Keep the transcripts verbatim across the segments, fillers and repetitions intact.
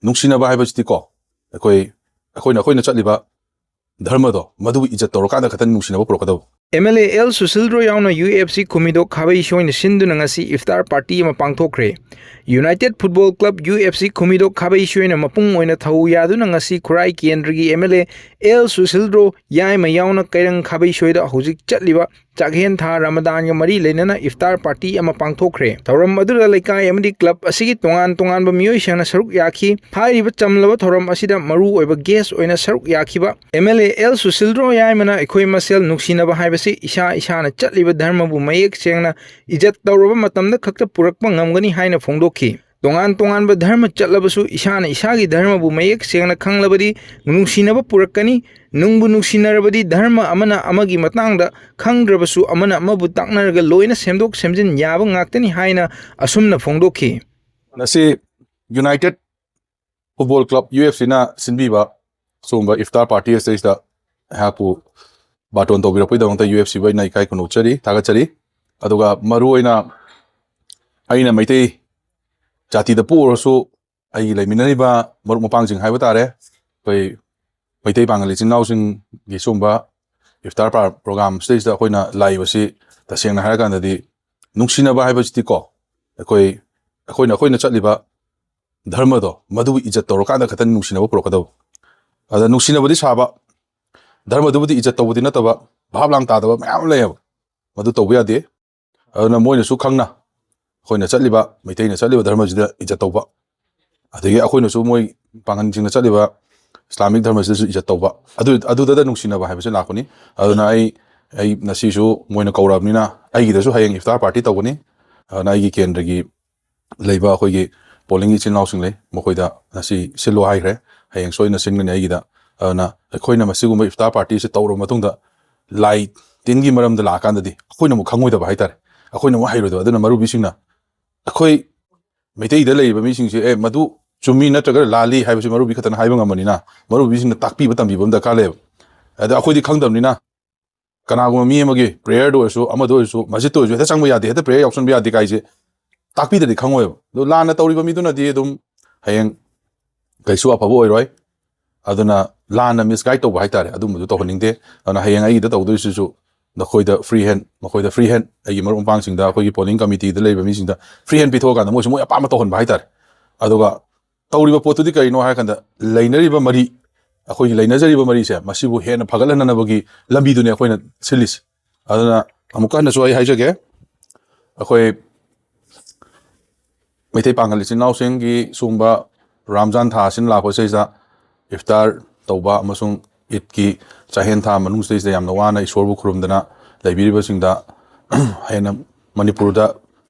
ꯅꯨꯡꯁꯤꯅꯕ ꯍꯥꯏꯕꯁꯤꯗꯤꯀꯣ, ꯑꯩꯈꯣꯏ ꯑꯩꯈꯣꯏꯅ ꯑꯩꯈꯣꯏꯅ ꯆꯠꯂꯤꯕ ꯙꯔꯃꯗꯣ, ꯃꯗꯨꯕꯨ ꯏꯖꯠ ꯇꯧꯔꯀꯥꯟꯗ ꯈꯛꯇꯅꯤ ꯅꯨꯡꯁꯤꯅꯕ ꯄꯨꯔꯛꯀꯗꯕ꯫ ꯑꯦꯝ ꯑꯦꯜ ꯑꯦ ꯑꯦꯜ ꯁꯨꯁꯤꯜꯗ꯭ꯔꯣ ꯌꯥꯎꯅ ꯌꯨ ꯑꯦꯐ ꯁꯤ ꯈꯨꯃꯤꯗꯣꯛ ꯈꯥꯕꯩ ꯁꯣꯏꯅ ꯁꯤꯟꯗꯨꯅ ꯉꯁꯤ ꯏꯐꯇꯥꯔ ꯄꯥꯔꯇꯤ ꯑꯃ ꯄꯥꯡꯊꯣꯛꯈ꯭ꯔꯦ꯫ United football club, U F C ꯈꯨꯃꯤꯗꯣꯛ ꯈꯥꯕꯩ ꯁꯣꯏꯅ ꯃꯄꯨꯡ ꯑꯣꯏꯅ ꯊꯧ ꯌꯥꯗꯨꯅ ꯉꯁꯤ ꯈꯨꯔꯥꯏ ꯀꯦꯟꯗ꯭ꯔꯒꯤ ꯑꯦꯝ ꯑꯦꯜ ꯑꯦ ꯑꯦꯜ ꯁꯨꯁꯤꯜꯗ꯭ꯔꯣ ꯌꯥꯏꯃ ꯌꯥꯎꯅ ꯀꯩꯔꯪ ꯈꯥꯕꯩ ꯁꯣꯏꯗ ꯍꯧꯖꯤꯛ ꯆꯠꯂꯤꯕ ꯆꯥꯛꯍꯦꯟ ꯊꯥ ꯔꯃꯗꯥꯟꯒ ꯃꯔꯤ ꯂꯩꯅꯅ ꯏꯐꯇꯥꯔ ꯄꯥꯔꯇꯤ ꯑꯃ ꯄꯥꯡꯊꯣꯛꯈ꯭ꯔꯦ꯫ ꯊꯧꯔꯝ ꯑꯗꯨꯗ ꯂꯩꯀꯥꯏ ꯑꯃꯗꯤ ꯀ꯭ꯂꯕ ꯑꯁꯤꯒꯤ ꯇꯣꯉꯥꯟ ꯇꯣꯉꯥꯟꯕ ꯃꯤꯑꯣꯏꯁꯤꯡꯅ ꯁꯔꯨꯛ ꯌꯥꯈꯤ꯫ ꯍꯥꯏꯔꯤꯕ ꯆꯝꯂꯕ ꯊꯧꯔꯝ ꯑꯁꯤꯗ ꯃꯔꯨ ꯑꯣꯏꯕ ꯒꯦꯁ ꯑꯣꯏꯅ ꯁꯔꯨꯛ ꯌꯥꯈꯤꯕ ꯑꯦꯝ ꯑꯦꯜ ꯑꯦ ꯑꯦꯜ ꯁꯨꯁꯤꯜꯗ꯭ꯔꯣ ꯌꯥꯏꯃꯅ ꯑꯩꯈꯣꯏ ꯃꯁꯦꯜ ꯅꯨꯡꯁꯤꯅꯕ ꯍꯥꯏꯕꯁꯤ ꯏꯁꯥ ꯏꯁꯥꯅ ꯆꯠꯂꯤꯕ ꯙꯔꯃꯕꯨ ꯃꯌꯦꯛ ꯁꯦꯡꯅ ꯏꯖꯠ ꯇꯧꯔꯕ ꯃꯇꯝꯗ ꯈꯛꯇ ꯄꯨꯔꯛꯄ ꯉꯝꯒꯅꯤ ꯍꯥꯏꯅ ꯐꯣꯡꯗꯣꯛꯈꯤ꯫ ꯇꯣꯉꯥꯟ ꯇꯣꯉꯥꯟꯕ ꯙꯔꯃ ꯆꯠꯂꯕꯁꯨ ꯏꯁꯥꯅ ꯏꯁꯥꯒꯤ ꯙꯔꯃꯕꯨ ꯃꯌꯦꯛ ꯁꯦꯡꯅ ꯈꯪꯂꯕꯗꯤ ꯅꯨꯡꯁꯤꯅꯕ ꯄꯨꯔꯛꯀꯅꯤ꯫ ꯅꯨꯡꯕꯨ ꯅꯨꯡꯁꯤꯅꯔꯕꯗꯤ ꯙꯔꯃ ꯑꯃꯅ ꯑꯃꯒꯤ ꯃꯇꯥꯡꯗ ꯈꯪꯗ꯭ꯔꯕꯁꯨ ꯑꯃꯅ ꯑꯃꯕꯨ ꯇꯥꯛꯅꯔꯒ ꯂꯣꯏꯅ ꯁꯦꯝꯗꯣꯛ ꯁꯦꯝꯖꯤꯟ ꯌꯥꯕ ꯉꯥꯛꯇꯅꯤ ꯍꯥꯏꯅ ꯑꯁꯨꯝꯅ ꯐꯣꯡꯗꯣꯛꯈꯤ꯫ ꯉꯁꯤ united football club, U F ꯁꯤꯅ ꯁꯤꯟꯕꯤꯕ ꯁꯤꯒꯨꯝꯕ ꯏꯐꯇꯥꯔ ꯄꯥꯔꯇꯤ ꯑꯁꯤꯗꯩꯁꯤꯗ ꯑꯩꯍꯥꯛꯄꯨ ꯕꯥꯇꯣꯟ ꯇꯧꯕꯤꯔꯛꯄꯒꯤꯗꯃꯛꯇ ꯌꯨ ꯑꯦꯐ ꯁꯤꯕꯨ ꯑꯩꯅ ꯏꯀꯥꯏ ꯈꯨꯝꯅꯧꯖꯔꯤ, ꯊꯥꯒꯠꯆꯔꯤ꯫ ꯑꯗꯨꯒ ꯃꯔꯨꯑꯣꯏꯅ ꯑꯩꯅ ꯃꯩꯇꯩ ꯖꯥꯇꯤꯗ ꯄꯣꯛꯎꯔꯁꯨ, ꯑꯩꯒꯤ ꯂꯩꯃꯤꯟꯅꯔꯤꯕ ꯃꯔꯨꯞ ꯃꯄꯥꯡꯁꯤꯡ ꯍꯥꯏꯕ ꯇꯥꯔꯦ, ꯑꯩꯈꯣꯏ ꯃꯩꯇꯩ ꯄꯥꯉꯜ ꯏꯆꯤꯟ ꯏꯅꯥꯎꯁꯤꯡꯒꯤ ꯁꯤꯒꯨꯝꯕ ꯏꯐꯇꯥꯔ ꯄ꯭ꯔꯣꯒꯥꯝ ꯁꯤꯗꯩꯁꯤꯗ ꯑꯩꯈꯣꯏꯅ ꯂꯥꯛꯏꯕꯁꯤ, ꯇꯁꯦꯡꯅ ꯍꯥꯏꯔꯀꯥꯟꯗꯗꯤ, ꯅꯨꯡꯁꯤꯅꯕ ꯍꯥꯏꯕꯁꯤꯗꯤꯀꯣ, ꯑꯩꯈꯣꯏ ꯑꯩꯈꯣꯏꯅ ꯑꯩꯈꯣꯏꯅ ꯆꯠꯂꯤꯕ ꯙꯔꯃꯗꯣ, ꯃꯗꯨꯕꯨ ꯏꯖꯠ ꯇꯧꯔꯀꯥꯟꯗ ꯈꯛꯇꯅꯤ ꯅꯨꯡꯁꯤꯅꯕ ꯄꯨꯔꯛꯀꯗꯕ꯫ ꯑꯗ ꯅꯨꯡꯁꯤꯅꯕꯗꯤ ꯁꯥꯕ, ꯙꯔꯃꯗꯨꯕꯨꯗꯤ ꯏꯖꯠ ꯇꯧꯕꯗꯤ ꯅꯠꯇꯕ, ꯚꯥꯞ ꯂꯥꯡ ꯇꯥꯗꯕ ꯃꯌꯥꯝ ꯑꯃ ꯂꯩꯌꯦꯕ꯫ ꯃꯗꯨ ꯇꯧꯕ ꯌꯥꯗꯦ꯫ ꯑꯗꯨꯅ ꯃꯣꯏꯅꯁꯨ ꯈꯪꯅ ꯑꯩꯈꯣꯏꯅ ꯆꯠꯂꯤꯕ, ꯃꯩꯇꯩꯅ ꯆꯠꯂꯤꯕ ꯙꯔꯃꯁꯤꯗ ꯏꯖꯠ ꯇꯧꯕ, ꯑꯗꯒꯤ ꯑꯩꯈꯣꯏꯅꯁꯨ ꯃꯣꯏ ꯄꯥꯡꯒꯜꯁꯤꯡꯅ ꯆꯠꯂꯤꯕ ꯏꯁꯂꯥꯃꯤꯛ ꯙꯔꯃꯁꯤꯗꯁꯨ ꯏꯖꯠ ꯇꯧꯕ, ꯑꯗꯨ, ꯑꯗꯨꯗ ꯅꯨꯡꯁꯤꯅꯕ ꯍꯥꯏꯕꯁꯤ ꯂꯥꯛꯄꯅꯤ꯫ ꯑꯗꯨꯅ ꯑꯩ, ꯑꯩ ꯉꯁꯤꯁꯨ ꯃꯣꯏꯅ ꯀꯧꯔꯛꯑꯕꯅꯤꯅ ꯑꯩꯒꯤꯗꯁꯨ ꯍꯌꯦꯡ ꯏꯐꯇꯥꯔ ꯄꯥꯔꯇꯤ ꯇꯧꯒꯅꯤ꯫ ꯑꯗꯨꯅ ꯑꯩꯒꯤ ꯀꯦꯟꯗ꯭ꯔꯒꯤ ꯂꯩꯕ ꯑꯩꯈꯣꯏꯒꯤ ꯄꯣꯂꯤꯡ ꯏꯆꯤꯟ ꯏꯅꯥꯎꯁꯤꯡ ꯂꯩ, ꯃꯈꯣꯏꯗ ꯉꯁꯤ ꯁꯤꯜꯂꯨ ꯍꯥꯏꯈ꯭ꯔꯦ, ꯍꯌꯦꯡ ꯁꯣꯏꯗꯅ ꯁꯤꯟꯒꯅꯤ ꯑꯩꯒꯤꯗ꯫ ꯑꯗꯨꯅ ꯑꯩꯈꯣꯏꯅ ꯃꯁꯤꯒꯨꯝꯕ ꯏꯐꯇꯥꯔ ꯄꯥꯔꯇꯤꯁꯤ ꯇꯧꯔꯕ ꯃꯇꯨꯡꯗ ꯂꯥꯏ ꯇꯤꯟꯒꯤ ꯃꯔꯝꯗ ꯂꯥꯛꯑꯀꯥꯟꯗꯗꯤ ꯑꯩꯈꯣꯏꯅ ꯑꯃꯨꯛ ꯈꯪꯉꯣꯏꯗꯕ ꯍꯥꯏꯇꯥꯔꯦ, ꯑꯩꯈꯣꯏꯅ ꯑꯃꯨꯛ ꯍꯩꯔꯣꯏꯗꯕ꯫ ꯑꯗꯨꯅ ꯃꯔꯨꯕꯤꯁꯤꯡꯅ, ꯑꯩꯈꯣꯏ ꯃꯩꯇꯩꯗ ꯂꯩꯔꯤꯕ ꯃꯤꯁꯤꯡꯁꯦ, "ꯑꯦ, ꯃꯗꯨ ꯆꯨꯝꯃꯤ ꯅꯠꯇ꯭ꯔꯒ ꯂꯥꯜꯂꯤ" ꯍꯥꯏꯕꯁꯤ ꯃꯔꯨꯕꯤ ꯈꯛꯇꯅ ꯍꯥꯏꯕ ꯉꯝꯕꯅꯤꯅ, ꯃꯔꯨꯕꯤꯁꯤꯡꯅ ꯇꯥꯛꯄꯤꯕ ꯇꯝꯕꯤꯕ ꯑꯃ ꯗꯔꯀꯥꯔ ꯂꯩꯌꯦꯕ꯫ ꯑꯗ ꯑꯩꯈꯣꯏꯗꯤ ꯈꯪꯗꯕꯅꯤꯅ, ꯀꯅꯥꯒꯨꯝꯕ ꯃꯤ ꯑꯃꯒꯤ ꯄ꯭ꯔꯦꯌꯔꯗ ꯑꯣꯏꯔꯁꯨ, ꯑꯃꯗ ꯑꯣꯏꯔꯁꯨ, ꯃꯁꯖꯤꯠꯇ ꯑꯣꯏꯔꯁꯨ, ꯍꯦꯛꯇ ꯆꯪꯕ ꯌꯥꯗꯦ, ꯍꯦꯛꯇ ꯄ꯭ꯔꯦꯌꯔ ꯌꯥꯎꯁꯟꯕ ꯌꯥꯗꯦ ꯀꯥꯏꯁꯦ ꯇꯥꯛꯄꯤꯗ꯭ꯔꯗꯤ ꯈꯪꯉꯣꯏꯕ꯫ ꯑꯗꯣ ꯂꯥꯟꯅ ꯇꯧꯔꯤꯕ ꯃꯤꯗꯨꯅꯗꯤ ꯑꯗꯨꯝ ꯍꯌꯦꯡ ꯀꯩꯁꯨ ꯑꯐꯕ ꯑꯣꯏꯔꯣꯏ꯫ ꯑꯗꯨꯅ ꯂꯥꯟꯅ ꯃꯤꯁꯒꯥꯏꯗ ꯇꯧꯕ ꯍꯥꯏꯇꯥꯔꯦ, ꯑꯗꯨꯝꯕꯗꯨ ꯇꯧꯍꯟꯅꯤꯡꯗꯦ꯫ ꯑꯗꯨꯅ ꯍꯌꯦꯡ ꯑꯩꯒꯤꯗ ꯇꯧꯗꯣꯏꯁꯤꯁꯨ ꯅꯈꯣꯏꯗ ꯐ꯭ꯔꯤ ꯍꯦꯟ, ꯃꯈꯣꯏꯗ ꯐ꯭ꯔꯤ ꯍꯦꯟ, ꯑꯩꯒꯤ ꯃꯔꯨꯞ ꯃꯄꯥꯡꯁꯤꯡꯗ, ꯑꯩꯈꯣꯏꯒꯤ ꯄꯣꯂꯤꯡ ꯀꯃꯤꯇꯤꯗ ꯂꯩꯕ ꯃꯤꯁꯤꯡꯗ ꯐ꯭ꯔꯤ ꯍꯦꯟ ꯄꯤꯊꯣꯛꯑꯀꯥꯟꯗ ꯃꯣꯏꯁꯨ ꯃꯣꯏ ꯑꯄꯥꯝꯕ ꯇꯧꯍꯟꯕ ꯍꯥꯏꯇꯥꯔꯦ꯫ ꯑꯗꯨꯒ ꯇꯧꯔꯤꯕ ꯄꯣꯠꯇꯨꯗꯤ ꯀꯔꯤꯅꯣ ꯍꯥꯏꯔꯀꯥꯟꯗ, ꯂꯩꯅꯔꯤꯕ ꯃꯔꯤ, ꯑꯩꯈꯣꯏꯒꯤ ꯂꯩꯅꯖꯔꯤꯕ ꯃꯔꯤꯁꯦ, ꯃꯁꯤꯕꯨ ꯍꯦꯟꯅ ꯐꯒꯠꯍꯟꯅꯅꯕꯒꯤ ꯂꯝꯕꯤꯗꯨꯅꯤ ꯑꯩꯈꯣꯏꯅ ꯁꯤꯜꯂꯤꯁꯦ꯫ ꯑꯗꯨꯅ ꯑꯃꯨꯛꯀ ꯍꯟꯅꯁꯨ ꯑꯩ ꯍꯥꯏꯖꯒꯦ, ꯑꯩꯈꯣꯏ ꯃꯩꯇꯩ ꯄꯥꯉꯜ ꯏꯆꯤꯟ ꯏꯅꯥꯎꯁꯤꯡꯒꯤ ꯁꯤꯒꯨꯝꯕ ꯔꯥꯝꯖꯥꯟ ꯊꯥ ꯑꯁꯤꯅ ꯂꯥꯛꯄꯁꯤꯗꯩꯁꯤꯗ ꯏꯐꯇꯥꯔ ꯇꯧꯕ ꯑꯃꯁꯨꯡ ꯏꯗꯀꯤ ꯆꯥꯛꯍꯦꯟ ꯊꯥ ꯃꯅꯨꯡꯁꯤꯗꯩꯁꯤꯗ ꯌꯥꯝꯅ ꯋꯥꯅ ꯏꯁꯣꯔꯕꯨ ꯈꯨꯔꯨꯝꯗꯅ ꯂꯩꯕꯤꯔꯤꯕꯁꯤꯡꯗ ꯍꯦꯟꯅ ꯃꯅꯤꯄꯨꯔꯗ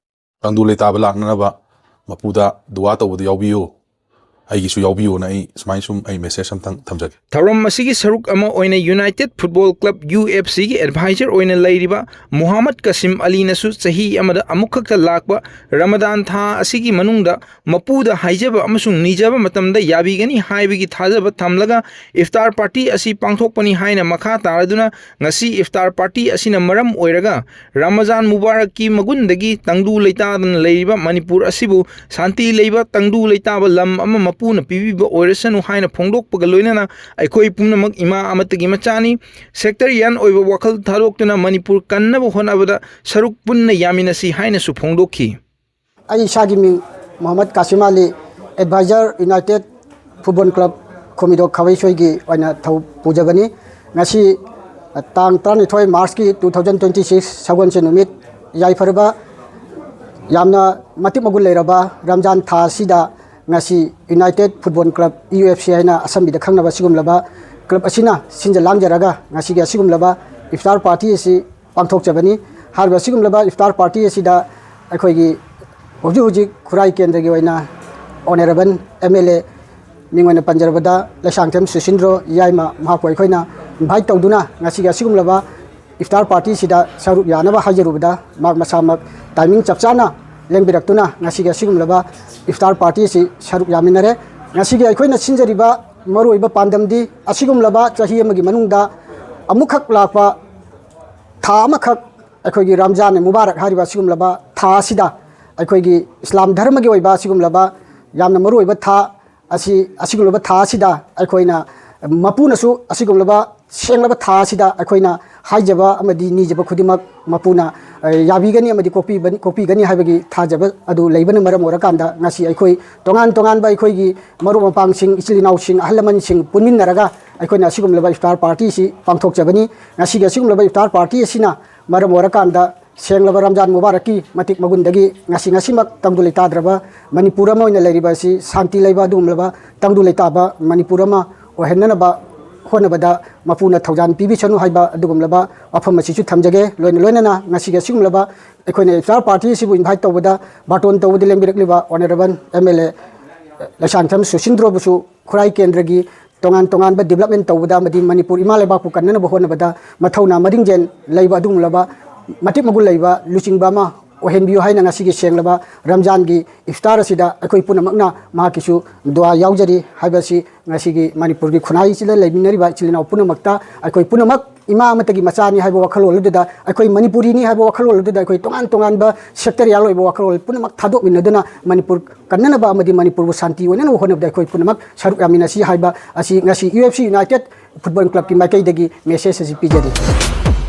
ꯇꯪꯗꯨ ꯂꯩꯇꯥꯕ ꯂꯥꯛꯅꯅꯕ ꯃꯄꯨꯗ ꯗꯨꯋꯥ ꯇꯧꯕꯗ ꯌꯥꯎꯕꯤꯌꯨ, ꯑꯩꯒꯤꯁꯨ ꯌꯥꯎꯕꯤꯌꯨꯅ ꯑꯩ ꯁꯨꯃꯥꯏꯅ ꯁꯨꯝ ꯑꯩ ꯃꯦꯁꯦꯖ ꯑꯝꯇꯪ ꯊꯝꯖꯒꯦ꯫ ꯊꯧꯔꯝ ꯑꯁꯤꯒꯤ ꯁꯔꯨꯛ ꯑꯃ ꯑꯣꯏꯅ united football club, U F ꯁꯤꯒꯤ ꯑꯦꯗꯚꯥꯏꯖꯔ ꯑꯣꯏꯅ ꯂꯩꯔꯤꯕ ꯃꯨꯍꯝꯃꯗ ꯀꯥꯁꯤꯝ ꯑꯂꯤꯅꯁꯨ ꯆꯍꯤ ꯑꯃꯗ ꯑꯃꯨꯛꯈꯛꯇ ꯂꯥꯛꯄ ꯔꯃꯗꯥꯟ ꯊꯥ ꯑꯁꯤꯒꯤ ꯃꯅꯨꯡꯗ ꯃꯄꯨꯗ ꯍꯥꯏꯖꯕ ꯑꯃꯁꯨꯡ ꯅꯤꯖꯕ ꯃꯇꯝꯗ ꯌꯥꯕꯤꯒꯅꯤ ꯍꯥꯏꯕꯒꯤ ꯊꯥꯖꯕ ꯊꯝꯂꯒ ꯏꯐꯇꯥꯔ ꯄꯥꯔꯇꯤ ꯑꯁꯤ ꯄꯥꯡꯊꯣꯛꯄꯅꯤ ꯍꯥꯏꯅ ꯃꯈꯥ ꯇꯥꯔꯗꯨꯅ ꯉꯁꯤ ꯏꯐꯇꯥꯔ ꯄꯥꯔꯇꯤ ꯑꯁꯤꯅ ꯃꯔꯝ ꯑꯣꯏꯔꯒ ꯔꯃꯖꯥꯟ ꯃꯨꯕꯥꯔꯛꯀꯤ ꯃꯒꯨꯟꯗꯒꯤ ꯇꯪꯗꯨ ꯂꯩꯇꯥꯗꯅ ꯂꯩꯔꯤꯕ ꯃꯅꯤꯄꯨꯔ ꯑꯁꯤꯕꯨ ꯁꯥꯟꯇꯤ ꯂꯩꯕ ꯇꯪꯗꯨ ꯂꯩꯇꯥꯕ ꯂꯝ ꯑꯃ ꯃꯄꯨꯅ ꯄꯤꯕꯤꯕ ꯑꯣꯏꯔꯁꯅꯨ ꯍꯥꯏꯅ ꯐꯣꯡꯗꯣꯛꯄꯒ ꯂꯣꯏꯅꯅ ꯑꯩꯈꯣꯏ ꯄꯨꯝꯅꯃꯛ ꯏꯃꯥ ꯑꯃꯠꯇꯒꯤ ꯃꯆꯥꯅꯤ꯫ ꯁꯦꯛꯇꯔꯤꯌꯥꯟ ꯑꯣꯏꯕ ꯋꯥꯈꯜ ꯊꯥꯗꯣꯛꯇꯨꯅ ꯃꯅꯤꯄꯨꯔ ꯀꯟꯅꯕ ꯍꯣꯠꯅꯕꯗ ꯁꯔꯨꯛ ꯄꯨꯟꯅ ꯌꯥꯃꯤꯟꯅꯁꯤ ꯍꯥꯏꯅꯁꯨ ꯐꯣꯡꯗꯣꯛꯈꯤ꯫ ꯑꯩ ꯏꯁꯥꯒꯤ ꯃꯤꯡ ꯃꯨꯍꯝꯃꯗ ꯀꯥꯁꯤꯝ ꯑꯂꯤ, ꯑꯦꯗꯚꯥꯏꯖꯔ, ꯌꯨꯅꯥꯏꯇꯦꯗ ꯐꯨꯠꯕꯣꯜ ꯀ꯭ꯂꯕ ꯈꯣꯃꯤꯗꯣꯛ ꯈꯥꯕꯩꯁꯣꯏꯒꯤ ꯑꯣꯏꯅ ꯊꯧ ꯄꯨꯖꯕꯅꯤ꯫ ꯉꯁꯤ, ꯑ, ꯇꯥꯡ ꯇꯔꯥꯅꯤꯊꯣꯏ ꯃꯥꯔꯆꯀꯤ two thousand twenty six ꯁꯒꯣꯜꯁꯦꯟ ꯅꯨꯃꯤꯠ, ꯌꯥꯏꯐꯔꯕ, ꯌꯥꯝꯅ ꯃꯇꯤꯛ ꯃꯒꯨꯟ ꯂꯩꯔꯕ ꯔꯝꯖꯥꯟ ꯊꯥ ꯑꯁꯤꯗ ꯉꯁꯤ united football club, U F C ꯍꯥꯏꯅ ꯑꯁꯝꯕꯤꯗ ꯈꯪꯅꯕ ꯁꯤꯒꯨꯝꯂꯕ ꯀ꯭ꯂꯕ ꯑꯁꯤꯅ ꯁꯤꯟꯖ ꯂꯥꯡꯖꯔꯒ ꯉꯁꯤꯒꯤ ꯑꯁꯤꯒꯨꯝꯂꯕ ꯏꯐꯇꯥꯔ ꯄꯥꯔꯇꯤ ꯑꯁꯤ ꯄꯥꯡꯊꯣꯛꯆꯕꯅꯤ꯫ ꯍꯥꯏꯔꯤꯕ ꯑꯁꯤꯒꯨꯝꯂꯕ ꯏꯐꯇꯥꯔ ꯄꯥꯔꯇꯤ ꯑꯁꯤꯗ ꯑꯩꯈꯣꯏꯒꯤ ꯍꯧꯖꯤꯛ ꯍꯧꯖꯤꯛ ꯈꯨꯔꯥꯏ ꯀꯦꯟꯗ꯭ꯔꯒꯤ ꯑꯣꯏꯅ ꯑꯣꯅꯔꯦꯕꯜ ꯑꯦꯝ ꯑꯦꯜ ꯑꯦ ꯃꯤꯡ ꯑꯣꯏꯅ ꯄꯟꯖꯔꯕꯗ ꯂꯩꯁꯥꯡꯊꯦꯝ ꯁꯨꯁꯤꯟꯗ꯭ꯔꯣ ꯌꯥꯏꯃ, ꯃꯍꯥꯛꯄꯨ ꯑꯩꯈꯣꯏꯅ ꯏꯟꯚꯥꯏꯠ ꯇꯧꯗꯨꯅ ꯉꯁꯤꯒꯤ ꯑꯁꯤꯒꯨꯝꯂꯕ ꯏꯐꯇꯥꯔ ꯄꯥꯔꯇꯤꯁꯤꯗ ꯁꯔꯨꯛ ꯌꯥꯅꯕ ꯍꯥꯏꯖꯔꯨꯕꯗ ꯃꯍꯥꯛ ꯃꯁꯥꯃꯛ ꯇꯥꯏꯃꯤꯡ ꯆꯞ ꯆꯥꯅ ꯂꯦꯡꯕꯤꯔꯛꯇꯨꯅ ꯉꯁꯤꯒꯤ ꯑꯁꯤꯒꯨꯝꯂꯕ ꯏꯐꯇꯥꯔ ꯄꯥꯔꯇꯤ ꯑꯁꯤ ꯁꯔꯨꯛ ꯌꯥꯃꯤꯟꯅꯔꯦ꯫ ꯉꯁꯤꯒꯤ ꯑꯩꯈꯣꯏꯅ ꯁꯤꯟꯖꯔꯤꯕ ꯃꯔꯨꯑꯣꯏꯕ ꯄꯥꯟꯗꯝꯗꯤ ꯑꯁꯤꯒꯨꯝꯂꯕ ꯆꯍꯤ ꯑꯃꯒꯤ ꯃꯅꯨꯡꯗ ꯑꯃꯨꯛꯈꯛ ꯂꯥꯛꯄ ꯊꯥ ꯑꯃꯈꯛ, ꯑꯩꯈꯣꯏꯒꯤ ꯔꯝꯖꯥꯟ ꯃꯨꯕꯥꯔꯛ ꯍꯥꯏꯔꯤꯕ ꯑꯁꯤꯒꯨꯝꯂꯕ ꯊꯥ ꯑꯁꯤꯗ, ꯑꯩꯈꯣꯏꯒꯤ ꯏꯁꯂꯥꯝ ꯙꯔꯃꯒꯤ ꯑꯣꯏꯕ ꯑꯁꯤꯒꯨꯝꯂꯕ ꯌꯥꯝꯅ ꯃꯔꯨꯑꯣꯏꯕ ꯊꯥ, ꯑꯁꯤ, ꯑꯁꯤꯒꯨꯝꯂꯕ ꯊꯥ ꯑꯁꯤꯗ ꯑꯩꯈꯣꯏꯅ, ꯃꯄꯨꯅꯁꯨ ꯑꯁꯤꯒꯨꯝꯂꯕ ꯁꯦꯡꯂꯕ ꯊꯥ ꯑꯁꯤꯗ ꯑꯩꯈꯣꯏꯅ ꯍꯥꯏꯖꯕ ꯑꯃꯗꯤ ꯅꯤꯖꯕ ꯈꯨꯗꯤꯡꯃꯛ ꯃꯄꯨꯅ, ꯑ, ꯌꯥꯕꯤꯒꯅꯤ ꯑꯃꯗꯤ ꯀꯣꯛꯄꯤꯕ-, ꯀꯣꯛꯄꯤꯒꯅꯤ ꯍꯥꯏꯕꯒꯤ ꯊꯥꯖꯕ ꯑꯗꯨ ꯂꯩꯕꯅ ꯃꯔꯝ ꯑꯣꯏꯔꯀꯥꯟꯗ, ꯉꯁꯤ ꯑꯩꯈꯣꯏ ꯇꯣꯉꯥꯟ ꯇꯣꯉꯥꯟꯕ ꯑꯩꯈꯣꯏꯒꯤ ꯃꯔꯨꯞ ꯃꯄꯥꯡꯁꯤꯡ, ꯏꯆꯤꯜ ꯏꯅꯥꯎꯁꯤꯡ, ꯑꯍꯜ ꯂꯃꯟꯁꯤꯡ ꯄꯨꯟꯃꯤꯟꯅꯔꯒ ꯑꯩꯈꯣꯏꯅ ꯑꯁꯤꯒꯨꯝꯂꯕ ꯏꯐꯇꯥꯔ ꯄꯥꯔꯇꯤꯁꯤ ꯄꯥꯡꯊꯣꯛꯆꯕꯅꯤ꯫ ꯉꯁꯤꯒꯤ ꯑꯁꯤꯒꯨꯝꯂꯕ ꯏꯐꯇꯥꯔ ꯄꯥꯔꯇꯤ ꯑꯁꯤꯅ ꯃꯔꯝ ꯑꯣꯏꯔꯀꯥꯟꯗ ꯁꯦꯡꯂꯕ ꯔꯝꯖꯥꯟ ꯃꯨꯕꯥꯔꯛꯀꯤ ꯃꯇꯤꯛ ꯃꯒꯨꯟꯗꯒꯤ ꯉꯁꯤ ꯉꯁꯤꯃꯛ ꯇꯪꯗꯨ ꯂꯩꯇꯥꯗ꯭ꯔꯕ ꯃꯅꯤꯄꯨꯔ ꯑꯃ ꯑꯣꯏꯅ ꯂꯩꯔꯤꯕ ꯑꯁꯤ ꯁꯥꯟꯇꯤ ꯂꯩꯕ ꯑꯗꯨꯒꯨꯝꯂꯕ ꯇꯪꯗꯨ ꯂꯩꯇꯥꯕ ꯃꯅꯤꯄꯨꯔ ꯑꯃ ꯑꯣꯏꯍꯟꯅꯅꯕ ꯍꯣꯠꯅꯕꯗ ꯃꯄꯨꯅ ꯊꯧꯖꯥꯜ ꯄꯤꯕꯤꯁꯅꯨ ꯍꯥꯏꯕ ꯑꯗꯨꯒꯨꯝꯂꯕ ꯋꯥꯐꯝ ꯑꯁꯤꯁꯨ ꯊꯝꯖꯒꯦ꯫ ꯂꯣꯏꯅ ꯂꯣꯏꯅꯅ ꯉꯁꯤꯒꯤ ꯑꯁꯤꯒꯨꯝꯂꯕ ꯑꯩꯈꯣꯏꯅ ꯏꯐꯇꯥꯔ ꯄꯥꯔꯇꯤ ꯑꯁꯤꯕꯨ ꯏꯟꯚꯥꯏꯠ ꯇꯧꯕꯗ, ꯕꯥꯔꯇꯣꯟ ꯇꯧꯕꯗ ꯂꯦꯡꯕꯤꯔꯛꯂꯤꯕ ꯑꯣꯅꯔꯦꯕꯜ ꯑꯦꯝ ꯑꯦꯜ ꯑꯦ ꯂꯩꯁꯥꯡꯊꯦꯝ ꯁꯨꯁꯤꯟꯗ꯭ꯔꯣꯕꯨꯁꯨ ꯈꯨꯔꯥꯏ ꯀꯦꯟꯗ꯭ꯔꯒꯤ ꯇꯣꯉꯥꯟ ꯇꯣꯉꯥꯟꯕ ꯗꯤꯕꯂꯞꯃꯦꯟ ꯇꯧꯕꯗ ꯑꯃꯗꯤ ꯃꯅꯤꯄꯨꯔ ꯏꯃꯥ ꯂꯩꯕꯥꯛꯄꯨ ꯀꯟꯅꯅꯕ ꯍꯣꯠꯅꯕꯗ ꯃꯊꯧꯅꯥ ꯃꯔꯤꯡꯖꯦꯜ ꯂꯩꯕ ꯑꯗꯨꯒꯨꯝꯂꯕ ꯃꯇꯤꯛ ꯃꯒꯨꯟ ꯂꯩꯕ ꯂꯨꯆꯤꯡꯕ ꯑꯃ ꯑꯣꯏꯍꯟꯕꯤꯌꯨ ꯍꯥꯏꯅ ꯉꯁꯤꯒꯤ ꯁꯦꯡꯂꯕ ꯔꯝꯖꯥꯟꯒꯤ ꯏꯐꯇꯥꯔ ꯑꯁꯤꯗ ꯑꯩꯈꯣꯏ ꯄꯨꯝꯅꯃꯛꯅ ꯃꯍꯥꯛꯀꯤꯁꯨ ꯗꯨꯋꯥ ꯌꯥꯎꯖꯔꯤ ꯍꯥꯏꯕꯁꯤ ꯉꯁꯤꯒꯤ ꯃꯅꯤꯄꯨꯔꯒꯤ ꯈꯨꯟꯅꯥꯏꯁꯤꯗ ꯂꯩꯃꯤꯟꯅꯔꯤꯕ ꯏꯆꯤꯜ ꯏꯅꯥꯎ ꯄꯨꯝꯅꯃꯛꯇ ꯑꯩꯈꯣꯏ ꯄꯨꯝꯅꯃꯛ ꯏꯃꯥ ꯑꯃꯠꯇꯒꯤ ꯃꯆꯥꯅꯤ ꯍꯥꯏꯕ ꯋꯥꯈꯜꯂꯣꯟ ꯑꯗꯨꯗ, ꯑꯩꯈꯣꯏ ꯃꯅꯤꯄꯨꯔꯤꯅꯤ ꯍꯥꯏꯕ ꯋꯥꯈꯜꯂꯣꯟ ꯑꯗꯨꯗ, ꯑꯩꯈꯣꯏ ꯇꯣꯉꯥꯟ ꯇꯣꯉꯥꯟꯕ ꯁꯦꯛꯇꯔꯤꯌꯦꯜ ꯑꯣꯏꯕ ꯋꯥꯈꯜꯂꯣꯟ ꯄꯨꯝꯅꯃꯛ ꯊꯥꯗꯣꯛꯃꯤꯟꯅꯗꯨꯅ ꯃꯅꯤꯄꯨꯔ ꯀꯟꯅꯅꯕ ꯑꯃꯗꯤ ꯃꯅꯤꯄꯨꯔꯕꯨ ꯁꯥꯟꯇꯤ ꯑꯣꯏꯅꯅꯕ ꯍꯣꯠꯅꯕꯗ ꯑꯩꯈꯣꯏ ꯄꯨꯝꯅꯃꯛ ꯁꯔꯨꯛ ꯌꯥꯃꯤꯟꯅꯁꯤ ꯍꯥꯏꯕ ꯑꯁꯤ ꯉꯁꯤ U F C united football ꯀ꯭ꯂꯕꯀꯤ ꯃꯥꯏꯀꯩꯗꯒꯤ ꯃꯦꯁꯦꯖ ꯑꯁꯤ ꯄꯤꯖꯔꯤ꯫